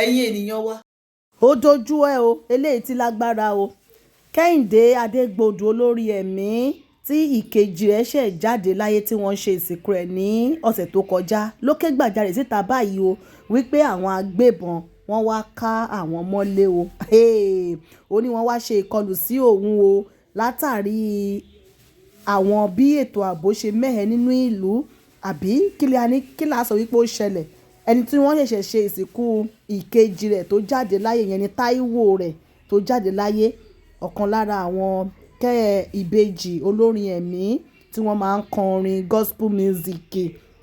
Ẹ̀yin ènìyàn wa. Ó dojú ẹ o, eléyìí ti lágbára o. Kẹ́hìndé Adégbodò, olórí ẹ̀mí tí ìkejì rẹ̀ ṣẹ̀ jáde láyé tí wọ́n ṣe ìsìnkú rẹ̀ ní ọ̀sẹ̀ tó kọjá, ló ké gbàjarè síta báyìí o wípé àwọn agbébọn wọ́n wá ká àwọn mọ́lé o. Ó ní wọ́n wá ṣe ìkọlù sí òun o látàrí àwọn bí ètò ààbò ṣe mẹ́hẹ nínú ìlú, àbí kí la sọ wípé ó ṣẹlẹ̀. Ẹni tí wọ́n ṣẹ̀ṣẹ̀ ṣe ìsìnkú ìkejì rẹ̀ tó jáde láyé yẹn ni Táíwò rẹ̀ tó jáde láyé, ọ̀kan lára àwọn kẹ́ ìbejì olórin ẹ̀mí tí wọ́n máa ń kọ orin gospel music,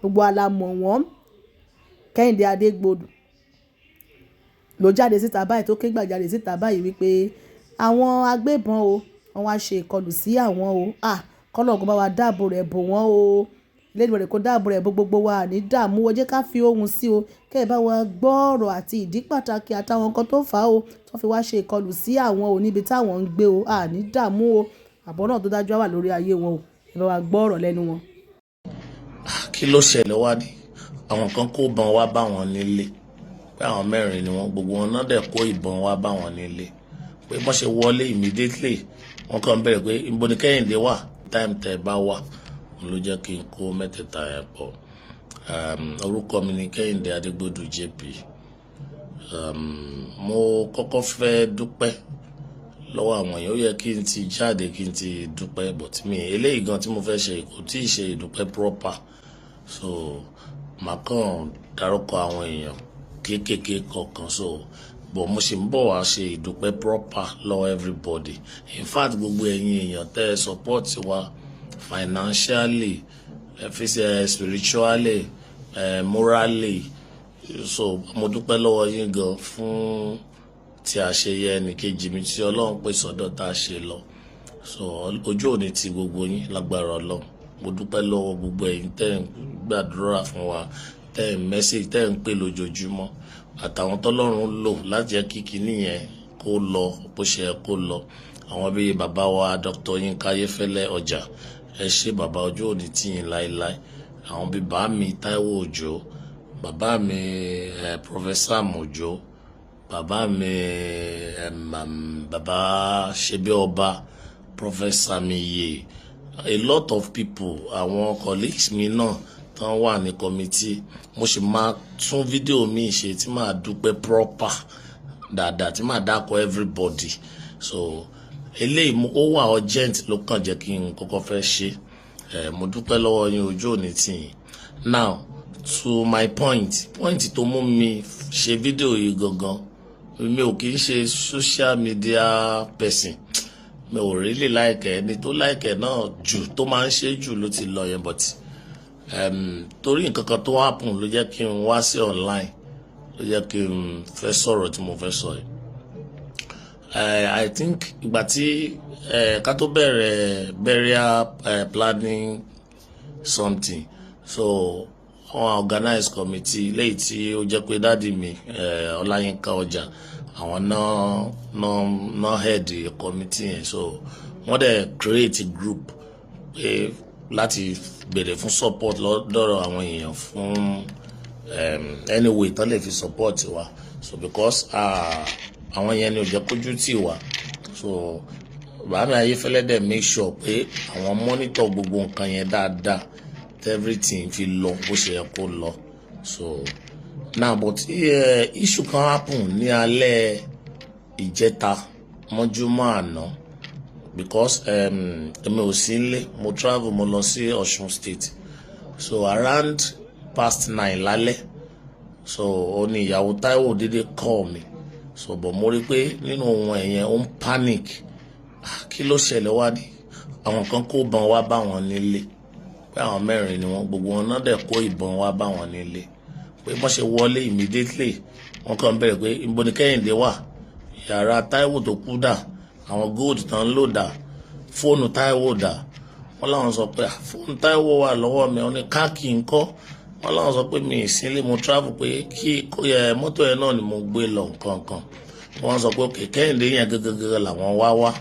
gbogbo wa la mọ̀ wọ́n. Kẹ́hìndé Adégbodò ló jáde síta báyìí, tó ké gbàjarè síta báyìí wípé àwọn agbébọn o, wọ́n wá ṣe ìkọlù sí àwọn o. Ah, kọ́lọ́run kó bá wa dáàbò rẹ̀ bò wọ́n o. Elédùmarè kó dáàbò rẹ̀ bò gbogbo wa, ní dààmú o. Jẹ́ ká fi ohùn sí o. Kẹ́ ẹ bá wa gbọ́ ọ̀rọ̀ àti ìdí pàtàkì àtàwọn nǹkan tó fà á o, tó fi wá ṣe ìkọlù sí àwọn o níbi táwọn ń gbé o. A ní dààmú o. Àbọ̀ náà tó dájú wà lórí ayé wọn o. Ẹ bá wa gbọ́ ọ̀rọ̀ lẹ́nu wọn. Kí ló ṣẹlẹ̀? Wá ní àwọn kan kó ìbọn wá bá wọn nílé, pé àwọn mẹ́rin ni wọ́n, gbogbo wọn náà dẹ̀ kó ìbọn wá bá wọn nílé, pé wọ́n ṣe wọlé immediately, wọ́n kàn bẹ̀rẹ̀ pé ibo ni Kẹ́hìndé wà. Time tẹ́ bá wà ló jẹ́ kí n kó mẹ́tẹ̀ẹ̀ta yẹn pọ̀. Orúkọ mi ni Kẹ́hìndé Adégbòdù JP. Mo kọ́kọ́ fẹ́ dúpẹ́ lọ́wọ́ àwọn èèyàn. Ó yẹ kí n ti jáde kí n ti dúpẹ́, but mi eléyìí gan tí mo fẹ́ ṣe kò tí ì ṣe ìdúpẹ́ proper, so màá kàn dárúkọ àwọn èèyàn kéékèèké kọ̀ọ̀kan. So but mo sì ń bọ̀ wá ṣe ìdúpẹ́ proper lọ́wọ́ everybody. In fact, gbogbo ẹ̀yin èèyàn tẹ́ ẹ support wa financially, spiritually, morally, so mo dúpẹ́ lọ́wọ́ yín gan fún tí a ṣe yẹ ẹnìkejì mi tí Ọlọ́run pè sọ́dọ̀ tá a ṣe lọ. So ojú òní ti gbogbo yín lágbára Ọlọ́run. Mo dúpẹ́ lọ́wọ́ gbogbo ẹ̀yin tẹ́ ń gbàdúrà fún wa, tẹ́ ń message, tẹ́ ń pè lójoojúmọ́, àtàwọn tọ́lọ́run lò láti jẹ́ kí kinní yẹn kó lọ bó ṣe yẹ kó lọ, àwọn bíi bàbá wa Dr. Yinka Ayéfẹ́lẹ́ ọjà. Ẹ ṣé bàbá, ojú òní tì yín láéláé. Àwọn bíi bàá mi Táíwò Òjó, bàbá mi Professor Òjó, bàbá mi bàbá ṣebí ọba, Professor Miye, a lot of people, àwọn colleagues mi náà tán wà ní committee. Mo sì máa tún fídíò mi ṣe tí màá dúpẹ́ proper dáadáa, tí màá dákọ̀ everybody. So eléyìí ó wà urgent ló kàn jẹ́ kí n kọ́kọ́ fẹ́ ṣe ẹ. Mo dúpẹ́ lọ́wọ́ yín, ojú òní tì yín. Now to my point. Point tó mú mi ṣe fídíò yìí gangan, mi ò kì í ṣe social media person, mi ò really like ẹni tó like ẹ náà jù, tó máa ń ṣe jù ló ti lọ yẹn, but torí nǹkan kan tó happen ló jẹ́ kí n wá sí online, ló jẹ́ kí n fẹ́ sọ̀rọ̀ tí mo fẹ́ sọ yìí. I think ìgbà tí ká tó bẹ̀rẹ̀ burial planning something, so wọ́n organize committee léyìí tí ó jẹ́ pé daddy mi Ọláyínká ọjà, àwọn náà head committee yẹn. So wọ́n dẹ̀ create group pé láti béèrè fún support lọ́dọ̀ àwọn èèyàn fún anyway tán lè fi support wa. So because àwọn yẹn ni ò jẹ́ kójú tì wá. So bàbá mi Ayéfẹ́lẹ́ dẹ̀ make sure pé àwọn monitor gbogbo nǹkan yẹn dáadáa, everything fi lọ bó ṣe yẹ kó lọ. So now, but issue kan happen ní alẹ́ ìjẹta mọ́júmọ́ àná, because èmi ò sí nílé, mo travel, mo lọ sí Ọ̀ṣun State. So around past 9 lálẹ́, so ó ní ìyàwó Táíwò dédé call mi. So but mo rí pé nínú ohun ẹ̀yẹn, ó ń panic. Ah, kí ló ṣẹlẹ̀? Wá ní àwọn kan kó ìbọn wá bá wọn nílé, pé àwọn mẹ́rin ni wọ́n, gbogbo wọn náà dẹ̀ kó ìbọn wá bá wọn nílé, pé wọ́n ṣe wọlé immediately, wọ́n kàn bẹ̀rẹ̀ pé ibo ni Kẹ́hìndé wà, yàrá Táíwò tó kú dà, àwọn gold tán lò dà, fóònù Táíwò dà. Wọ́n láwọn sọ pé, "Ah, fóònù Táíwò wà lọ́wọ́ mi." Wọ́n ní káàkì ńkọ́? Wọ́n láwọn sọ pé mi ì sílé, mo travel, pé kí mọ́tò yẹn náà ni mo gbé lọ nǹkan kan. Wọ́n sọ pé okay, Kẹ́hìndé yẹn gẹ́gẹ́gẹ́ làwọn wá wá,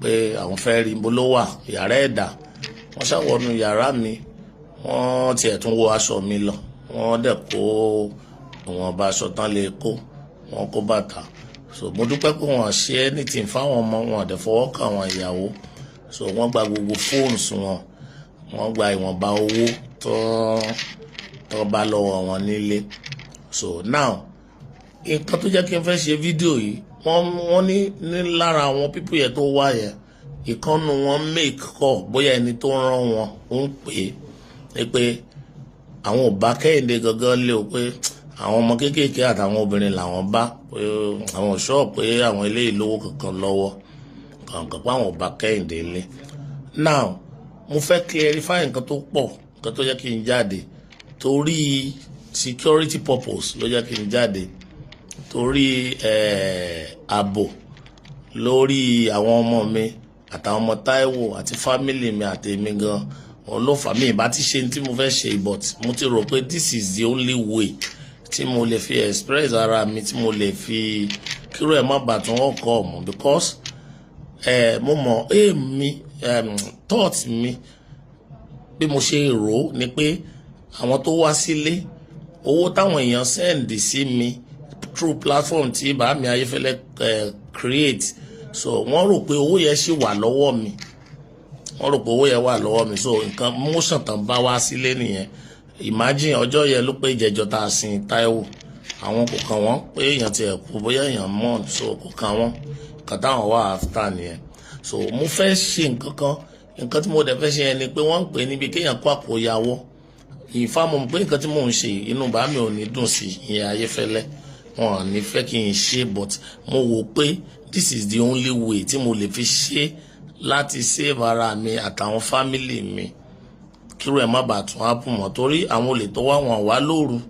pé àwọn fẹ́ rí, ibo ló wà, yàrá ẹ̀dà. Wọ́n ṣàwọnú yàrá mi, wọ́n tiẹ̀ tún wọ aṣọ mi lọ, wọ́n dẹ̀ kó ìwọ̀nba aṣọ tán lè kó. Wọ́n kó bàtà. So mo dúpẹ́ pé wọ́n ṣe anything fáwọn ọmọ wọn, àdẹ fọwọ́ kàn àwọn ìyàwó. So wọ́n gba gbogbo phones wọn, wọ́n gba ìwọ̀nba owó tó bá lọ́wọ́ wọn nílé. So now, nǹkan tó jẹ́ kí n fẹ́ ṣe fídíò yìí, wọ́n ní lára àwọn people yẹn tó wá yẹn, ìkan nínú wọn make call, bóyá ẹni tó rán wọn ń pè é pé àwọn ò bá Kẹ́hìndé gangan lé o, pé àwọn ọmọ kéékèèké àtàwọn obìnrin làwọn bá, pé àwọn ò sọ pé àwọn eléyìí lówó kankan lọ́wọ́ kankan, pé àwọn ò bá Kẹ́hìndé lé. Now, mo fẹ́ clarify nǹkan tó pọ̀. Nǹkan tó jẹ́ kí n jáde, torí security purpose ló jẹ́ kí n jáde, torí ààbò lórí àwọn ọmọ mi àtàwọn ọmọ Táíwò àti family mi àti èmi gan, òun ló fà mí. Ìbá ti ṣe tí mo fẹ́ ṣe, but mo ti rò pé this is the only way tí mo lè fi express ara mi, tí mo lè fi kíró ẹ̀ má bàa tún ọkọ̀ mọ̀, because mo mọ̀ èmi, thought mi, bí mo ṣe rò ó ni pé àwọn tó wá sílé, owó táwọn èèyàn send sí mi through platform tí bàámi Ayéfẹ́lẹ́ create, so wọ́n rò pé owó yẹn ṣì wà lọ́wọ́ mi, wọ́n rò pé owó yẹn wà lọ́wọ́ mi. So nǹkan motion tán bá wá sílé nìyẹn. Imagine, ọjọ́ yẹn ló pé ìjẹjọ tá a sin Táíwò. Àwọn kò kàn wọ́n pé èèyàn ti ẹ̀ kú, bóyá èèyàn mọ̀, so kò kàn wọ́n. Nǹkan táwọn wà after nìyẹn. So mo fẹ́ ṣe nǹkan kan. Nǹkan tí mo dẹ̀ fẹ́ ṣe yẹn ni pé wọ́n ń pè níbi kéèyàn kó àkóyawọ́ ìfá. Mo mọ̀ pé nǹkan tí mò ń ṣe, inú bàá mi ò ní dùn sí ìyẹn, Ayéfẹ́lẹ́, wọn ò ní fẹ́ kí n ṣe, but mo wò pé this is the only way tí mo lè fi ṣe láti save ara mi àtàwọn family mi, kírú ẹ̀ má bàa tún happen mọ́, torí àwọn olè tó wá, wọn wá lóru,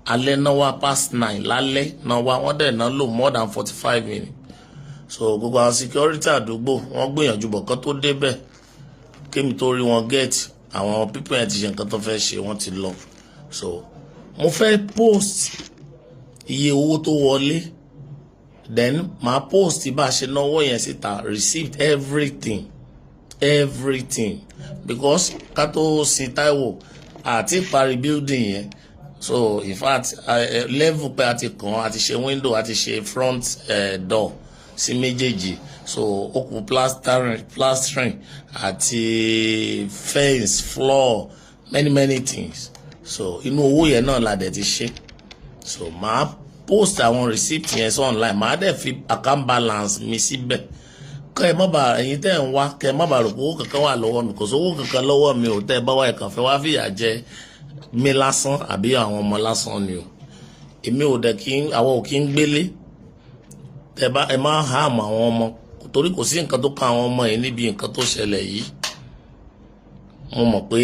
alẹ́ náà wá, past 9 lálẹ́ náà wá. Wọ́n dẹ̀ náà lò more than 45 minutes. So gbogbo àwọn security àdúgbò, wọ́n gbìyànjú bọ̀ kán tó débẹ̀, kémi tó rí wọn get, àwọn people yẹn ti ṣe nǹkan tó fẹ́ ṣe, wọ́n ti lọ. So mo fẹ́ post iye owó tó wọlé, then màá post bá a ṣe náwó yẹn síta, receipt, everything, everything, because ká tó sin Táíwò àti parí building yẹn. So in fact, level pé a ti kàn, a ti ṣe window, a ti ṣe front door sí méjèèjì. So ó kù plastering àti fence, floor, many many things. So inú owó yẹn náà la dẹ̀ ti ṣe. So màá post àwọn receipt yẹn sí online, màá dẹ̀ fi account balance mi síbẹ̀, kẹ́ ẹ má bàa, ẹ̀yin tẹ́ ẹ̀ ń wá, kẹ́ ẹ má bàa rò pé owó kankan wà lọ́wọ́ mi. Kò sówó kankan lọ́wọ́ mi ò. Tẹ́ ẹ bá wá, ẹ̀kan fẹ́ wá fìyà jẹ mi lásán àbí àwọn ọmọ lásán ni o. Èmi ò dẹ̀ kí àwọn ò kí ń gbélé. Tẹ́ bá ẹ má hàmù àwọn ọmọ, torí kò sí nǹkan tó kan àwọn ọmọ yìí níbi nǹkan tó ṣẹlẹ̀ yìí. Mo mọ̀ pé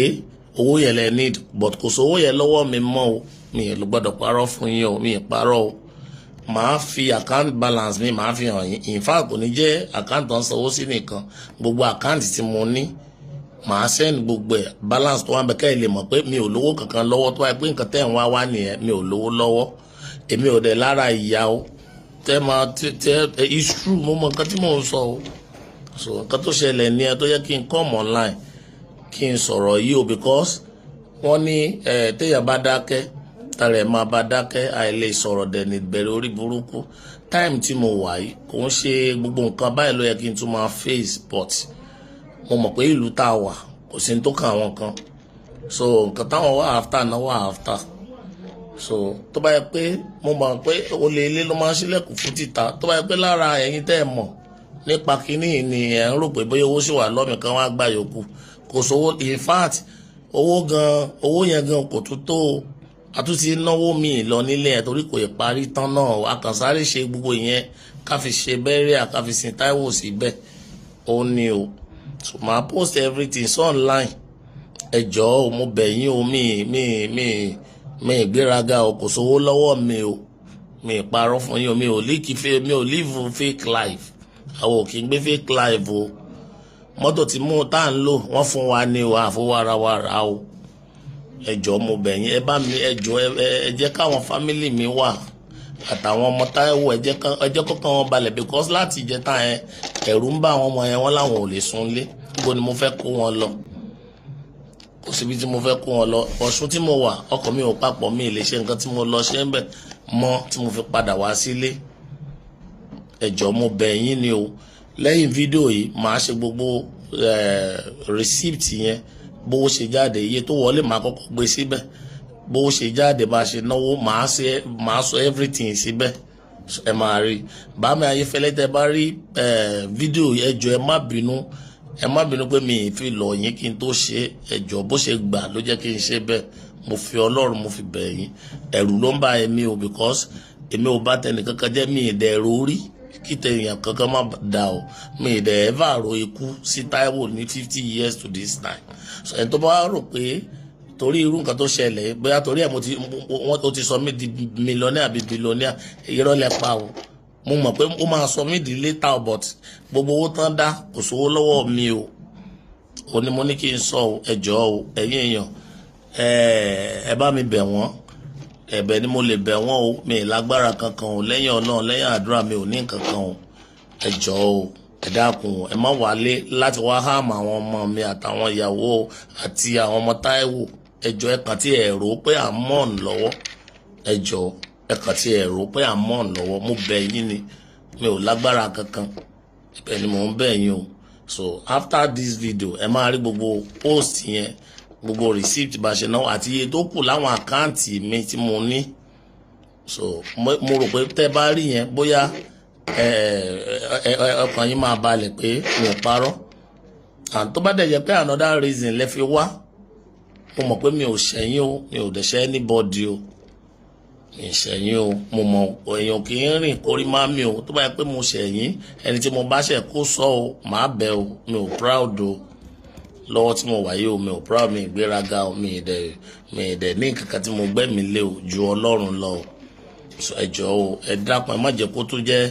owó yẹn lẹ need, but kò sówó yẹn lọ́wọ́ mi mọ́ o. Mi ò gbọ́dọ̀ parọ́ fún yín o, mi ì parọ́ o. Màá fi account balance mi, màá fi hàn yín. In fact, kò ní jẹ́ account tó ń sanwó sí nìkan, gbogbo account tí mo ní, màá send gbogbo ẹ̀, balance tó wà bẹ́ẹ̀, kẹ́ ẹ lè mọ̀ pé mi ò lówó kankan lọ́wọ́. Tó wáyé pé nǹkan tẹ́ ń wá wá nìyẹn, mi ò lówó lọ́wọ́. Èmi ò dẹ̀ lára ìyá o tẹ́ máa tẹ́. It's true, mo mọ nǹkan tí mò ń sọ o. So nǹkan tó ṣẹlẹ̀ ní ẹ tó yẹ kí n come online kí n sọ̀rọ̀ yìí o, because wọ́n ní ẹ téèyàn bá dákẹ́, tara ẹ̀ máa bá dákẹ́. Àìlè sọ̀rọ̀ dẹ̀ ní ìbẹ̀rẹ̀ orí burúkú. Time tí mo wà yìí, kò ń ṣe gbogbo nǹkan báyìí ló yẹ kí n tún máa face, but mo mọ̀ pé ìlú tá a wà, kò sí ní tó kàn àwọn kan. So nǹkan táwọn wà after náà wà after. So tó bá yẹ pé mo mọ̀ pé olè ilé ló máa ń ṣílẹ̀kùn fún títà, tó bá yẹ pé lára ẹ̀yin tẹ́ ẹ mọ̀ nípa kínní ni ẹ̀ ń rò pé bóyá owó sì wà lọ́mì kan wá gbà yòókù, kò sówó. In fact, owó gan, owó yẹn gan kò tún tó o. A tún ti náwó míì lọ nílé ẹ̀ torí kò ì parí tán náà. A kàn sáré ṣe gbogbo ìyẹn, ká fi ṣe burial, ká fi sin Táíwò síbẹ̀, ó ní o. So màá post everything so online. Ẹ jọ̀ọ́ o, mo bẹ̀ yín o. Mi ìgbéraga o, kò sówó lọ́wọ́ mi o. Mi ì parọ́ fún yín o. Mi ò líkì fẹ́, mi ò live fake life. Àwọn ò kì í gbé fake life o. Mọ́tò tí mú tá à ń lò, wọ́n fún wa ní o, àfọwọ́ ara wa rà o. Ẹ jọ̀ọ́, mo bẹ̀ yín, ẹ bá mi, ẹ jọ̀ọ́, ẹ jẹ́ káwọn family mi wà àtàwọn ọmọ Táíwò, ẹ jẹ́ kọ́kàn wọn balẹ̀, because láti ìjẹta yẹn, ẹ̀rù ń bá àwọn ọmọ yẹn, wọ́n láwọn ò lè sunlé. Níbo ni mo fẹ́ kó wọn lọ? Kò síbi tí mo fẹ́ kó wọn lọ. Ọ̀ṣun tí mo wà, ọkọ̀ mi ò papọ̀, mi ì lè ṣe nǹkan tí mo lọ ṣe ń bẹ̀. mọ́ tí mo fi padà wá sílé. Ẹ jọ̀ọ́, mo bẹ̀ yín ni o. Lẹ́yìn fídíò yìí, màá ṣe gbogbo receipt yẹn, bówó ṣe jáde, iye tó wọlé, màá kọ́kọ́ gbé síbẹ̀, bówó ṣe jáde, bá ṣe náwó, màá ṣe, màá sọ everything síbẹ̀, ẹ máa rí. Bàmí Ayéfẹ́lẹ́, tẹ́ bá rí fídíò, ẹ jọ̀ọ́, ẹ má bínú, ẹ má bínú pé mi ì fi lọ̀ yín kí n tó ṣe. Ẹ jọ̀ọ́, bó ṣe gbà ló jẹ́ kí n ṣe bẹ́ẹ̀. Mo fi Ọlọ́run, mo fi bẹ̀ yín. Ẹ̀rù ló ń bá èmi o, because èmi ò bá tẹnì kankan jẹ́, mi ì dẹ̀ rórí kí tẹ̀yàn kankan má da o. Mi ì dẹ̀ ever ro ikú sí Táíwò ní 50 years to this time. So ẹni tó bá rò pé torí irú nǹkan tó ṣẹlẹ̀, bóyá torí ẹ̀ mo ti wọ́n tó ti sọ mí di millionaire àbí billionaire, irọ́ lẹ pa o. Mo mọ̀ pé ó máa sọ mí di later, but gbogbo owó tán dá, kò sówó lọ́wọ́ mi o. Ò ní mo ní kí n sọ o. Ẹ jọ̀ọ́ o, ẹ̀yin èèyàn, ẹ bá mi bẹ̀ wọ́n. Ẹ̀bẹ̀ ni mo lè bẹ̀ wọ́n o. Mi ì lágbára kankan o lẹ́yìn Ọlọ́run, lẹ́yìn àdúrà, mi ò ní nǹkan kan o. Ẹ jọ̀ọ́ o, ẹ dákun, ẹ má wálé láti wá harm àwọn ọmọ mi àtàwọn ìyàwó àti àwọn ọmọ Táíwò. Ẹ jọ̀ọ́, ẹ kàn tí ẹ rò pé à ń mourn lọ́wọ́. Ẹ jọ̀ọ́, ẹ kàn tí ẹ rò pé à ń mourn lọ́wọ́. Mo bẹ̀ yín ni, mi ò lágbára kankan, ibẹ̀ ni mò ń bẹ̀ yín o. So after this video, ẹ máa rí gbogbo post yẹn, gbogbo receipt bá ṣe náà àti iye tó kù láwọn account mi tí mo ní. So mo rò pé tẹ́ bá rí yẹn, bóyá ẹ ọkàn yín máa balẹ̀ pé mi ò parọ́. And tó bá dẹ̀ jẹ́ pé another reason lẹ fi wá, mo mọ̀ pé mi ò ṣẹ̀yìn o, mi ò dẹ̀ ṣẹ̀ anybody o, mi ì ṣẹ̀yìn o. Mo mọ̀ èèyàn kì í rìn kórí má mi o. Tó bá yẹ pé mo ṣẹ̀yìn, ẹni tí mo bá ṣẹ̀ kó sọ o, màá bẹ̀ o. Mi ò proud o lọ́wọ́ tí mo wà yìí o. Mi ò proud, mi ìgbéraga o, mi ì dẹ̀ ní nǹkan tí mo gbẹ́mi lé o ju Ọlọ́run lọ o. Ẹ jọ̀ọ́ o, ẹ dákun, ẹ má jẹ́ kó tún jẹ́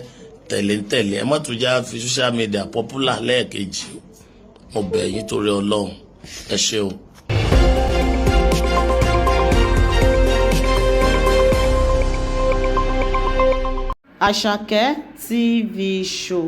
tẹ̀léńtẹ̀lé, ẹ má tún jẹ́ fi social media popular lẹ́ẹ̀kejì o. Mo bẹ̀ yín torí Ọlọ́run, ẹ ṣé o. Àṣàkẹ́ TV Show.